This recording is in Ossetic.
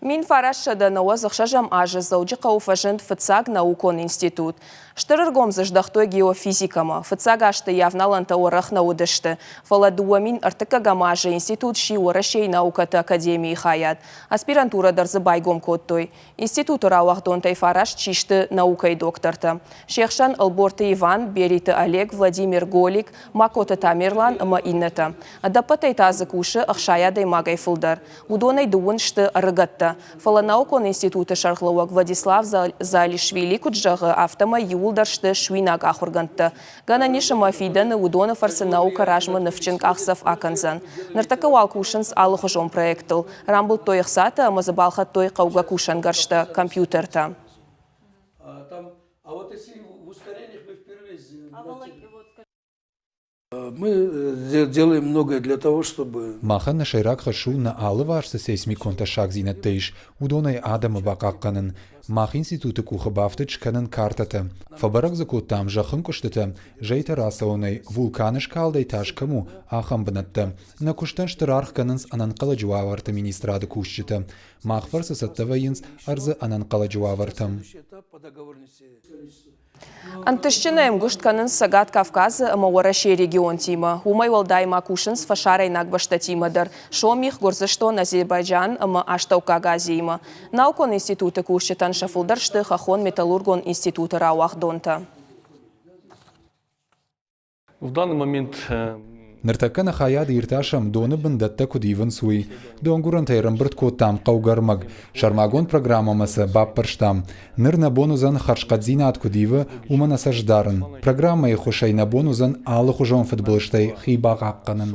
1996 азы Дзӕуджыхъӕуы фӕзынд фыццаг наукон институт. Стыр ӕргом дзы здӕхтой геофизикӕмӕ. Фыццаг азты йӕ авналӕнтӕ уӕрӕх нӕ уыдысты. Фӕлӕ 2003 азы институт сси Уӕрӕсейы наукӕты академийы хайад. Аспирантурӕ дӕр дзы байгом кодтой. Институты рауагъдонтӕй фараст систы наукӕйы доктортӕ. Се хсӕн Ӕлборты Иван, Бериты Олег, Владимир Голик, Макоты Тамерлан ӕмӕ иннӕтӕ. Ӕдӕппӕтӕй та дзы кусы 60 адӕймагӕй фылдӕр. Уыдонӕй дыууын сты ӕрыгӕттӕ. Фӕлӕ наукон институты сӕргълӕууӕг Владислав Заалишвили куыд зӕгъы, афтӕмӕй иууылдӕр сты суинаг ахуыргӕндтӕ. Гӕнӕн ис ӕмӕ фидӕны уыдоны фӕрцы наукӕ размӕ ныфсджын къахдзӕф акӕндзӕн. Ныртӕккӕ уал кусынц алыхуызон проекттыл. Рамбылдтой ӕхцатӕ ӕмӕ дзы балхӕдтой хъӕугӕ кусӕнгӕрзтӕ, компьютертӕ. Мы делаем многое для того, чтобы... Махӕн нӕ сӕйраг хӕс у нӕ алыварс цы сейсмикон тӕссагдзинӕдтӕ ис, уыдонӕй адӕмы бахъахъхъӕнын. Мах институты къухы бафтыд скӕнын картӕтӕ. Фӕбӕрӕг дзы кодтам зӕххынкъуыстытӕ, зӕйтӕ рацӕуынӕй, вулканы скалдӕй тас кӕм у, ахӕм бынӕттӕ. Нӕ куыстӕн стыр аргъ кӕнынц ӕнӕнхъӕлӕджы уавӕрты министрады кусджытӕ. Мах фӕрцы цӕттӕ вӕййынц ӕрдзы ӕнӕнхъӕлӕджы уавӕртӕм. Ӕнтыстджынӕй ӕмгуыст кӕнынц Цӕгат Кавказы ӕмӕ Уӕрӕсейы регионтимӕ. Уымӕй уӕлдай ма кусынц фӕсарӕйнаг бӕстӕтимӕ дӕр – Сомих, Гуырдзыстон, Азербайджан ӕмӕ Астӕуккаг Азиимӕ. Наукон институты кусджытӕн сӕ фылдӕр сты Хӕххон-металлургон институты рауагъдонтӕ. В данный момент Ныртӕккӕ нӕ хайады иртасӕм, доны бын дӕттӕ куыд ивынц, уый. Донгуырӕнтӕй ӕрӕмбырд кодтам хъӕугӕ ӕрмӕг, сӕрмагонд программӕмӕ сӕ баппӕрстам. Ныр нӕ бон уыдзӕн хӕрзхъӕддзинад куыд ивы, уымӕ нӕ цӕст дарын. Программӕйы ӕххуысӕй нӕ бон уыдзӕн алыхуызон фыдбылызтӕй хи бахъахъхъӕнын.